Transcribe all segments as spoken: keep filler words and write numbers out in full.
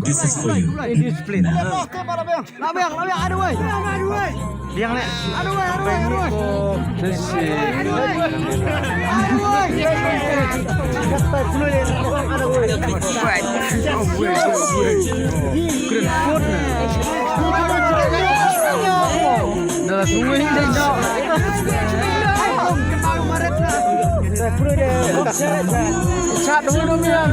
This is for you. Indiscipline. Lah biang, lah biang, ada wei. Biang leh. Ada wei, ada wei, ada wei. Ada wei. Ada wei. Dah lah semua ni dah. Chat dulu dulu ya.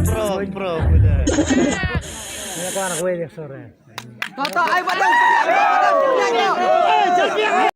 Pro, pro. Toto, ai, buat dong.